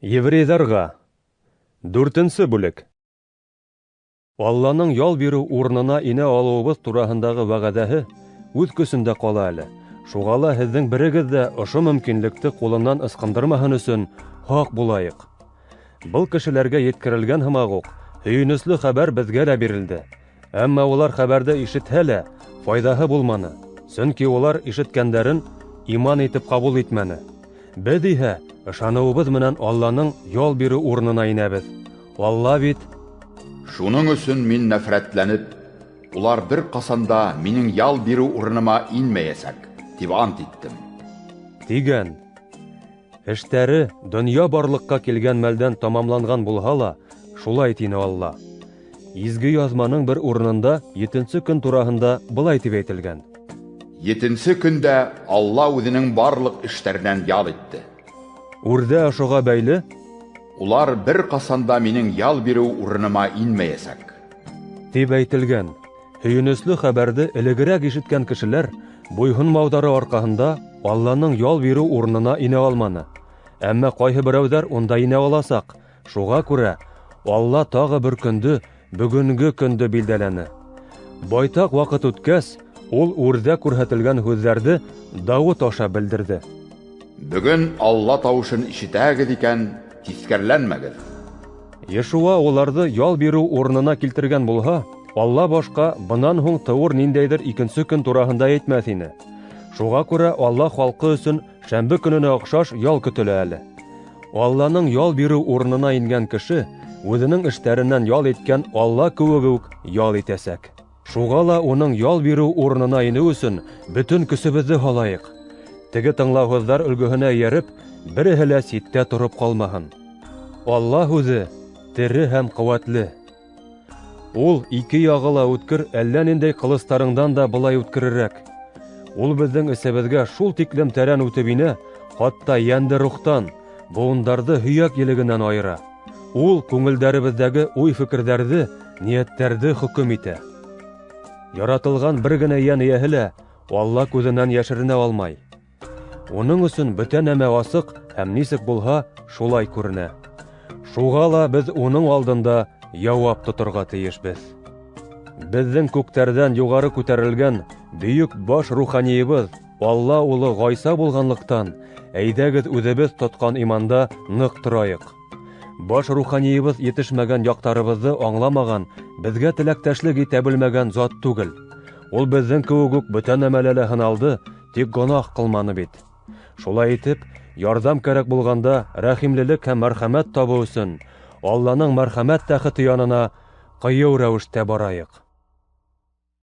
Еврейҙарға. Дүртенсе бүлек. Алланың ял биреү урынына инә алыуыбыҙ тураһындағы вәғәҙәһе үҙ көсөндә ҡала әле. Шуға ла һеҙҙең берегеҙ ҙә ошо мөмкинлекте ҡулынан ысҡындырмаһын өсөн һаҡ булайыҡ. Был кешеләргә еткерелгән һымаҡ уҡ, һөйөнөслө хәбәр беҙгә лә бирелде. Әммә улар хәбәрҙе ишетһә лә, файҙаһы булманы, сөнки улар ишеткәндәрен иман итеп ҡабул итмәне. Беҙ иһә ышаныуыбыҙ менән Алланың ял биреү урынына инәбеҙ. Алла бит: Шуның өсөн мин нәфрәтләнеп, улар бер ҡасан да минең ял биреү урыныма инмәйәсәк, тип ант иттем. Тигән. Эштәре донъя барлыҡҡа килгән мәлдән тамамланған булһа ла, шулай тине Алла. Изге Яҙманың бер урынында етенсе көн тураһында былай тип әйтелгән: Етенсе көндә Алла үҙенең барлыҡ эштәренән ял итте. Үрҙә ошоға бәйле Улар бер ҡасан да минең ял биреү урыныма инмәйәсәк. Тип әйтелгән. Һөйөнөслө хәбәрҙе элегерәк ишеткән кешеләр буйһонмауҙары арҡаһында Алланың ял биреү урынына инә алманы. Әммә ҡайһы берәүҙәр унда инә аласаҡ. Шуға күрә Алла тағы бер көндө, бөгөнгө көндө билдәләне. Байтаҡ ваҡыт үткәс, ул үрҙә күрһәтелгән һүҙҙәрҙе Дауыт аша белдерҙе. Бөгөн Алла тауышын ишетәһегеҙ икән, тиҫкәреләнмәгеҙ. Йешуа уларҙы ял биреү урынына килтергән булһа, Алла башҡа бынан һуң тыуыр ниндәйҙер икенсе көн тураһында әйтмәҫ ине. Шуға күрә Алла халҡы өсөн шәмбе көнөнә оҡшаш ял көтөлә әле. Алланың ял биреү урынына ингән кеше үҙенең эштәренән ял иткән Алла кеүек үк ял итәсәк. Шуға ла уның ял биреү урынына инеү өсөн бөтөн көсөбөҙҙө һалайыҡ. Теге тыңлауһыҙҙар өлгөһөнә эйәреп, береһе лә ситтә тороп ҡалмаһын. Алла һүҙе тере һәм ҡеүәтле. Ул ике яғы ла үткер әллә ниндәй ҡылыстарыңдан да былай үткерерәк. Ул беҙҙең эсебеҙгә шул тиклем тәрән үтеп инә, хатта йәнде рухтан, быуындарҙы һөйәк елегенән айыра. Ул күңелдәребеҙҙәге уй-фекерҙәрҙе, ниәттәрҙе хөкөм итә. Яратылған бер генә йән эйәһе лә Алла күҙенән йәшеренә алмай. Уның өсөн бөтә нәмә асыҡ һәм нисек булһа, шулай күренә. Шуға ла беҙ уның алдында яуап тоторға тейешбеҙ. Беҙҙең күктәрҙән юғары күтәрелгән бөйөк баш руханийыбыҙ Алла улы Ғайса булғанлыҡтан, әйҙәгеҙ үҙебеҙ тотҡан иманда ныҡ торайыҡ. Баш руханийыбыҙ етешмәгән яҡтарыбыҙҙы аңламаған, беҙгә теләктәшлек итә белмәгән зат түгел. Ул беҙҙең кеүек үк бөтә нәмәлә лә һыналды, тик гонаһ ҡылманы бит. Шулай итеп, ярҙам кәрәк булғанда рәхимлелек һәм мәрхәмәт табыу өсөн Алланың мәрхәмәт тәхете янына ҡыйыу рәүештә барайыҡ.